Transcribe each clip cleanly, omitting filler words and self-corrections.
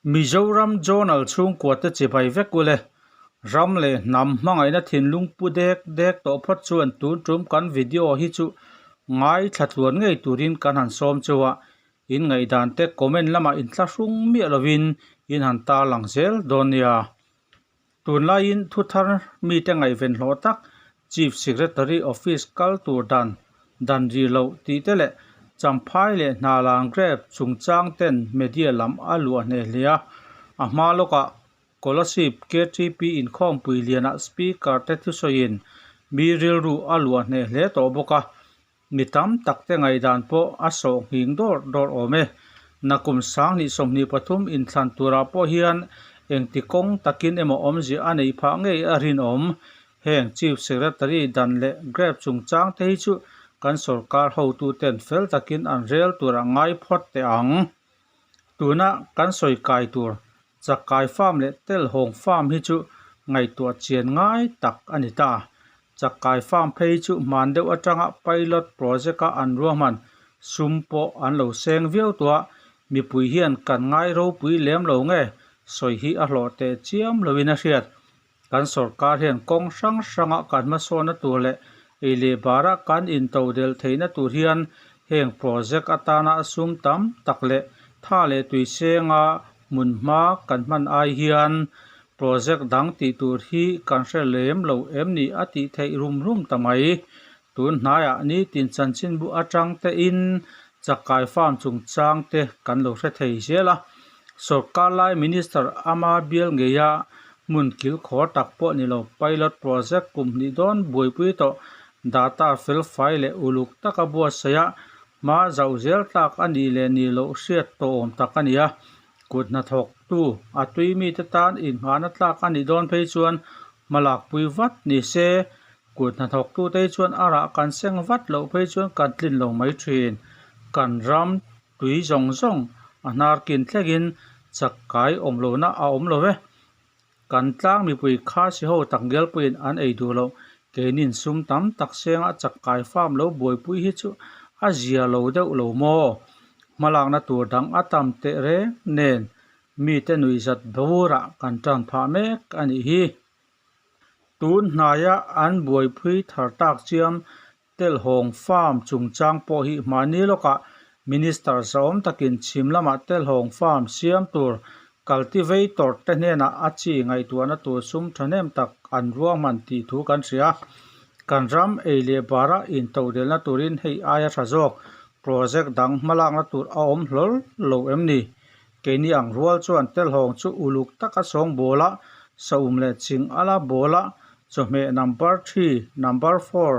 Mizoram Journal chhungkua te chibai vek ule. Ram leh hnam hmangaihna thinlung pu dek dek tawh phawt chuan tun tum kan video hi chu ngaithla tluan ngei turin kan han sawm cheu a, in ngaihdan te comment lamah inthlahrung miah lovin in han tarlang zel dawn nia. Tunlaiin thuthar mite ngaihven hlawh tak Chief Secretary Office kal tur dan dan rih loh tih te leh Champhai leh Hnalang Grape chungchang ten media lam a luah hneh hle a. A hma lawkah Kolasib KTP inkhawmpui lianah Speaker te thusawiin mi rilru a luah hneh hle tawh bawk a. Mi tam tak te ngaihdan pawh a sawh nghing dawrh dawrh awm e. Nakum 2023 inthlan turah pawh hian engti kawng takin emaw awmzia a neih phah ngei a rinawm. Heng Chief Secretary dan leh Grape chungchang te hi chu kan sorkar hotuten fel takin an rel tur a ngai phawt teh ang. Tuna kan sawi kai tur Chakai farm leh Telhawng farm hi chu ngaihtuah chian ngai tak a ni ta. Chakai farm phei chu hman deuh atanga pilot project a an ruahman sum pawh an lo seng viau tawh a, mipui hian kan ngai ropui lem lo nge sawi hi a hlawh teh chiam loin a hriat. Kan sorkar hian kawng hrang hranga kan hmasawnna tur leh ei leh bara kan intodelh theihna tur hian heng project atana sum tam tak leh tha leh tui senga hmun hma kan hman ai hian project dang tih tur hi kan hre lem lo em ni a tih theih rum rum ta mai. Tun hnaiah nitin chanchinbu atang tein chakai farm chungchang te kan lo hre thei zel a. Sorkar lai Minister ama bial ngeia hmun kil khawr tak pawh ni lo pilot project kum hnih dawn buaipui tawh data felfai leh uluk taka buatsaih a hma zauh zel tlak a nih leh nih loh hriat tawh awm tak a ni a. Kut hnathawktu a tui mite tan inghahna tlak a nih dawn phei chuan hmalakpui vat ni se. Kut hnathawktute hi chuan a rah kan seng vat loh phei chuan kan tlin lo mai thin. Kan ram tui zawng zawng a hnar kin thlengin chakkai awm lohna a awm lo ve. Kan tlang mipui khasi ho tak ngialpuiin an ei duh loh. Keinin sum tam tak senga chakkai farm lo buaipui hi chu a zia lo deuh lo maw? Hmalakna tur dang a tam teh reng nen mite nuihzat burah kan tan phah mek a nih hi. Tun hnaia an buaipui thar tak chiam Telhawng Farm chungchang pawh hi hmahni lawkah Minister zahawm takin chhim lamah Telhawng Farm siam tur cultivator te hnenah a chi ngaihtuahna tur sum thahnem tak an ruahman tih thu kan hria. Kan ram ei leh bara intodelhna turin hei aia tha zawk project dang hmalakna tur a awm hlawl lo em ni? Keini ang rual chuan Telhawng chu uluk taka sawng bawla, saum leh ching ala bawla, chawhmeh number three, number four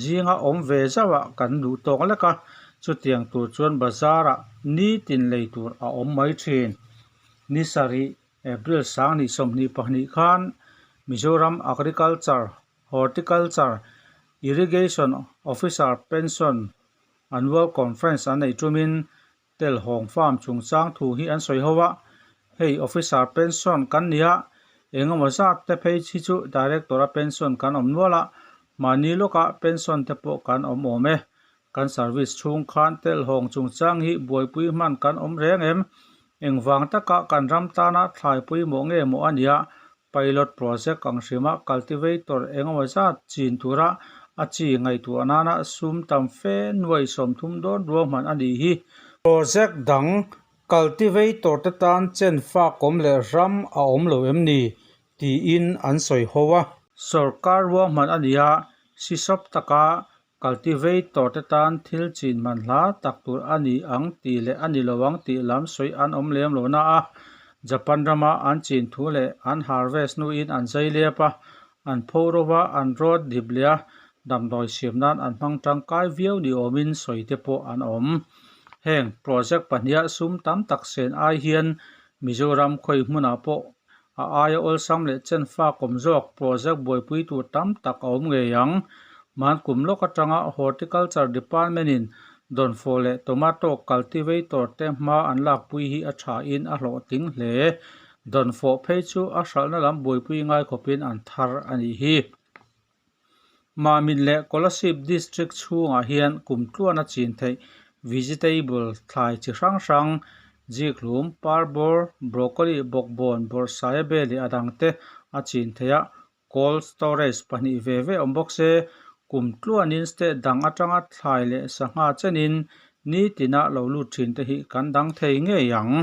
zinga awm ve zauhah kan duh tawk lek a, chutiang tur chuan bazar-ah nitin lei tur a awm mai thin. Ni sarih, April 2022 khan Mizoram Agriculture, Horticulture, Irrigation Officer Pension Annual Conference an neih tumin Telhawng farm chungchang thu hi an sawi ho a, hei officer pension kan ni a, engemaw zat te phei hi chu director a pension kan awm nual a, mahni lawka pension te pawh kan awm awm e. Kan service chhung khan Telhawng chungchang hi buaipui hman kan awm reng em? Engvang taka kan ram tana thlai pawimawh nge maw a nia Pilot project ang hrima cultivator engemaw zat chin tura a chi ngaihtuah nana sum tam fe nuai 30 dawn ruahman a nih hi. Project dang cultivator te tan chen fak awm leh ram a awm lo em ni tiin an sawi ho a. Sorkar ruahman a ni a, sisawp taka cultivator te tan thil chin man hla tak tur a ni ang tih leh a ni lo ang tih lam sawi an awm lem lo na a, Japan rama an chin thu leh an harvest hnuin an zai lep a, an pho ro va, an rawt dip leh a, damdawi siam nan an hmang tangkai viau ni awmin sawi te pawh an awm. Heng project pahniha sum tam tak sen ai hian Mizoram khawi hmunah pawh a aia awlsam leh chen fak awm zawk project buaipui tur tam tak a awm ngei ang. Hmankum lawk atanga Horticulture Department in dawnfawh leh tomato cultivator te hma an lakpui hi a thain a hlawhtling hle. Dawnfawh phei chu a hralhna lam buaipui ngai khawpin an thar a nih hi. Mamit leh Kolasib District chhungah hian kum tluan a chin theih vegetable thlai chi hrang hrang. Zikhlum, parbawr, broccoli, bawkbawn, bawrhsaia be leh a dangte a chin theih a, cold storage pahnih ve ve awm bawk se, kum tluanin state dang atanga thlai leh sangha chenin nitina lo lut thin te hi kan dang thei ngei ang.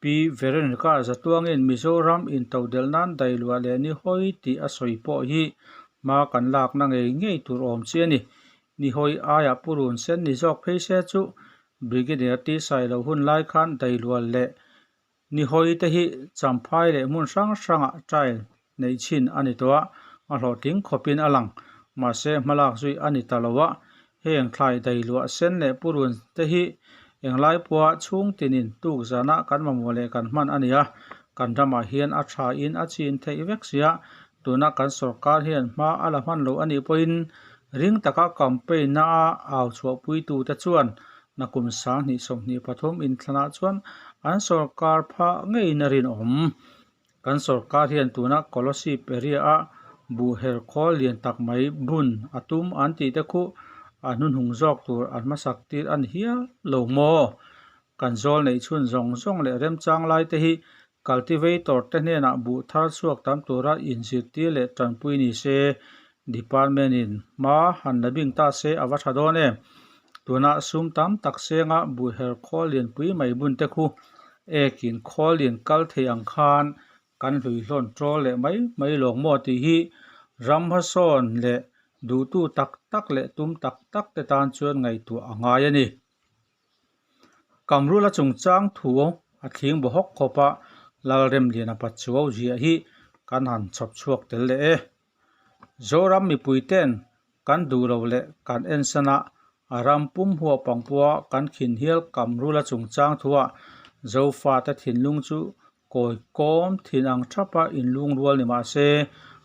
Pi Veronica Zatuangin Mizoram intodelh nan dailuah leh nihawi tih a sawi pawh hi hma kan lakna ngei ngei tur awm chi a ni. Nihawi aiah purun sen ni zawk phei se chu Brigadier T Sailo hun lai khan dailuah leh nihawi te hi Champhai leh hmun hrang hrangah trial neih chhin a ni tawh a, a hlawhtling khawpin a lang. Mahse, hmalak zui a ni ta lo a, heng thlai dailuah sen leh purun te hi englai pawha chhung tinin tuk zana kan mamawh leh kan hman a ni a, kan ramah hian a thain a chin theih vek sia, tuna kan sorkar hian hma a la hman lo a nih pawhin ring taka campaign-na a au chhuahpuitute chuan nakum 2023 inthlanah chuan an sorkar phah ngeiin a rinawm. Kan sorkar hian tuna Kolasib area-a buh her khawl lian tak mai bun a tum an tih te khuh a hnuhnung zawk tur an hmasak tir a ni hial lo maw? Kan zawl neih chhun zawng zawng leh remchang lai te hi cultivator te hnenah buh thar chhuak tam tura inzirtir leh tanpui ni se, department in hma han la bing ta se a va tha dawn em? Tuna sum tam tak senga buh her khawl lianpui mai bun te khu Ekin khawlin kal thei ang khan kan hluihlawn ṭawl leh mai mai lawng maw tih hi ram hmasawn leh duhtu tak tak leh tum tak tak te tan chuan ngaihtuah a ngai a ni. Kamrula chungchang thu a thling baw hawk khawp a, Lalremliana Pachuau ziah hi kan han chhawp chhuak tel leh e. Zoram mipuite'n kan duh lo leh kan ensan a, a ram pum huap ang pawha kan khin hial Kamrula chungchang thuah Zofate thinlung chu kawi kawm thin ang thapa inlungrual ni mah se,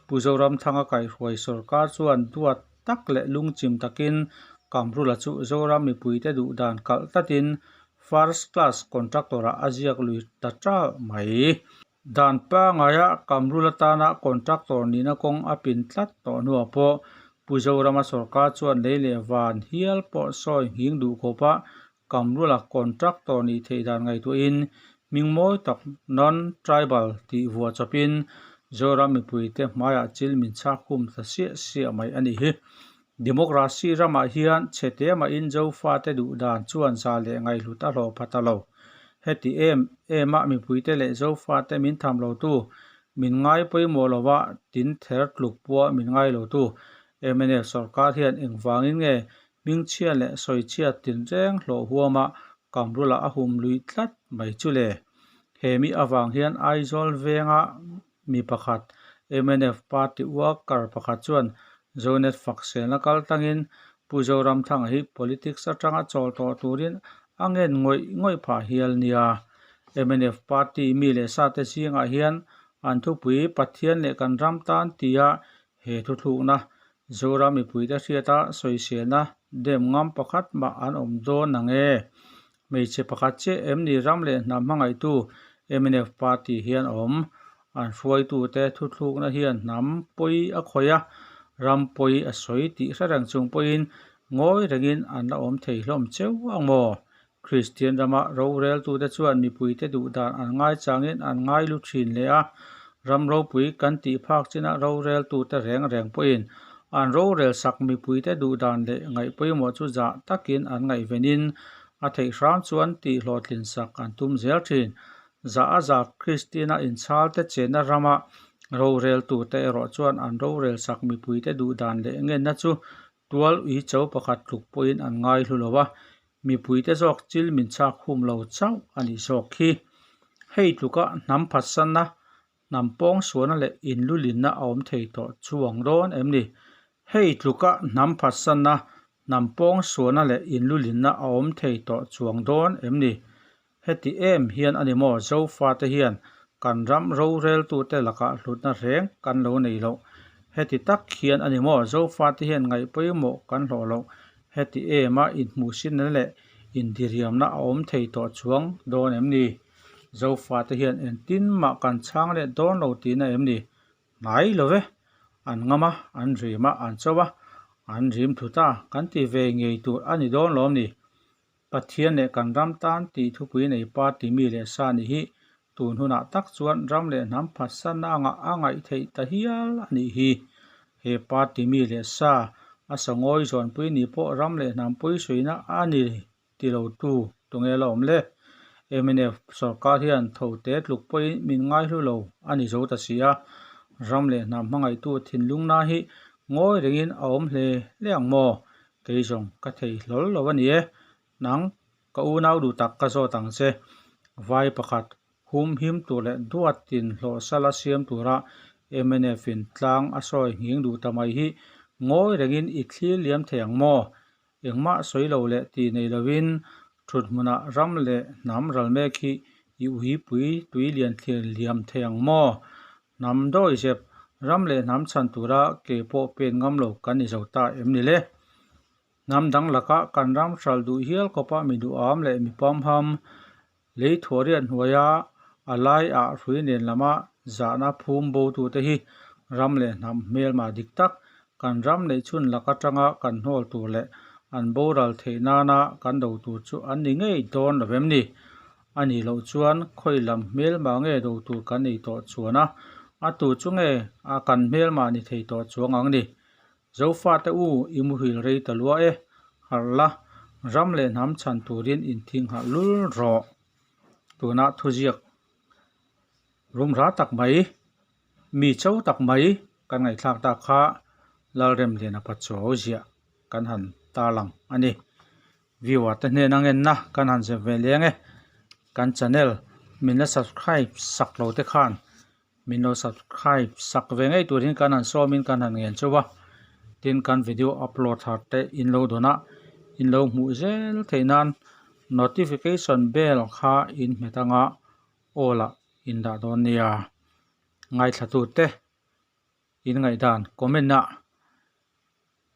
Pu Zoramthanga kaihhruai sawrkar chuan duat tak leh lungchim takin Kamrula chu Zoram mipuite duh dan kalh tlatin First Class Contractor-ah a ziak lui ta ṭalh mai. Dan pangaia Kamrul atana contractor nihna kawng a pin tlat tawh hnuah pawh Pu Zorama sawrkar chuan lei leh van hial pawh sawi nghing duh khawpa Kamrula contractor nih theih dan ngaihtuahin hming mawi tak non-tribal tih vuah chawpin Zoram mipuite hmaiah chil min chhak khum ta siah siah mai a nih hi. Democracy ramah hian chhe te mahin Zofate duh dan chuan za leh ngaihhlut a hlawh pha ta lo. Heti em em a mipuite leh Zofate min tham lotu, min ngai pawimawh lova tin ther tluk pawha min ngai lotu mnf sorkar hian engvangin nge hmingchhia leh sawichhia tinreng hlawh huama Kamrula a hum lui tlat mai chu le? He mi avang hian Aizawl venga Mi pakhat, mnf party worker pakhat chuan Zonet fakselna kal tlangin Pu Zoramthanga hi politics atanga chawl tawh turin a ngen ngawih ngawih phah hial nia. Mnf party mi leh sate zingah hian an thupui Pathian leh kan ram tan tia he thuthlukna Zoram mipuite hriata sawiselna dem ngam pakhat mah an awm dawn ang e. Hmeichhe pakhat chiah em ni ram leh hnam hmangaihtu mnf party hian awm. An hruaitute thuthlukna hian hnam pawi a khawih a, ram pawi a sawi tih hre reng chung pawhin ngawi rengin an la awm thei hlawm cheu ang maw? Kristian rama roreltute chuan mipuite duh dan an ngaichangin an ngai lu thin hle a, ram ropui kan tih phak chinah roreltute reng reng pawhin an rorel sak mipuite duh dan leh ngaih pawimawh chu zah takin an ngaihvenin a theih hram chuan tih hlawhtlin sak an tum zel thin. Zah a zah Kristiana inchhalte chenna rama roreltute erawh chuan an rorel sak mipuite duh dan leh ngenna chu Tual ui cho pakhat tluk pawhin an ngai hlu lo a, mipuite zawk chil min chhak hum lo chauh a nih zawk khi. Hei tluka hnam phatsanna, hnam pawng sualna leh inlulinna a awm thei tawh chuang dawn em ni? Hei tluka hnam phatsanna, hnam pawng sualna leh inlulinna a awm thei tawh chuang dawn em ni? Heti em hian a ni maw Zofate hian kan ram roreltute lakah hlutna reng kan lo nei loh. Heti tak hian a ni maw Zofate hian ngaih pawimawh kan hlawh loh. Heti ema inhmuhsinna leh indiriamna a awm thei tawh chuang dawn em ni? Zofate hian engtin mah kan chhang leh dawn lo tihna em ni? Hnai lo ve. An ngam a, an rim a, an cho a, an rim thut a, kan ti ve ngei tur a ni dawn lawm ni? Pathian leh kan ram tan tih thupui nei party mi leh sa nih hi tun hunah tak chuan ram leh hnam phatsanna anga a ngaih theih ta hial a nih hi. He party mi leh sa a sangawi zawnpui nih pawh ram leh hnam pawisawiina a ni ti lo tu tunge la awm le? Mnf sorkar hian tho te tluk pawhin min ngaihlu lo a ni zo ta si a, ram leh hnam hmangaihtu thinlungna hi ngawi rengin a awm hle hle ang maw? Kei zawng ka thei hlawl lo a ni e. Nang, ka unau duh tak ka zawt ang che. Vai pakhat hum him tur leh duatin hlawh sala siam tura mnf in tlang a sawi nghing duh ta mai hi ngawi rengin i thlir liam thei ang maw? Engmah sawi lo leh tih nei lovin thut hmunah ram leh hnam ral mek hi i uipui tui lian thlir liam thei ang maw? Hnam dawi zep, ram leh hnam chhan tura ke pawh pen ngam lo kan ni zo ta em ni le? Hnam dang laka kan ram hralh duh hial khawpa mi duham leh mi pamham, lei thuahriat hnuaia a lai ah hrui nen lama zahna phum botute hi ram leh hnam hmelma dik tak, kan ram neih chhun lak atanga kan hnawl tur leh an boral theih nana kan do tur chu an ni ngei dawn lo em ni? A nih loh chuan khawi lam hmelma nge do tur kan nei tawh chuan a, a tu chu nge a kan hmelma ni thei tawh chuang ang ni? Zofate u, i muhil rei ta lua e, harh la, ram leh hnam chhan turin inthing harh lul rawh. Tuna thuziak rumra tak mai, mi cho tak mai kan ngaihthlak tak kha Lalremliana Pachuau ziah kan han tarlang a ni. Viewer te hnena ngenna kan han zep ve leng e. Kan channel min la subscribe sak lo te khan min lo subscribe sak ve ngei turin kan han sawmin kan han ngen chauh a. Tin kan video upload thar te in lo dawn a, in lo hmuh zel theih nan notification bell kha in hmet anga all ah in dah dawn nia. Ngaithlatute in ngaihdan comment ah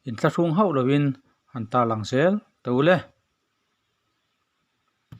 inthlahrung hauh lovin han tarlang zel teh u le.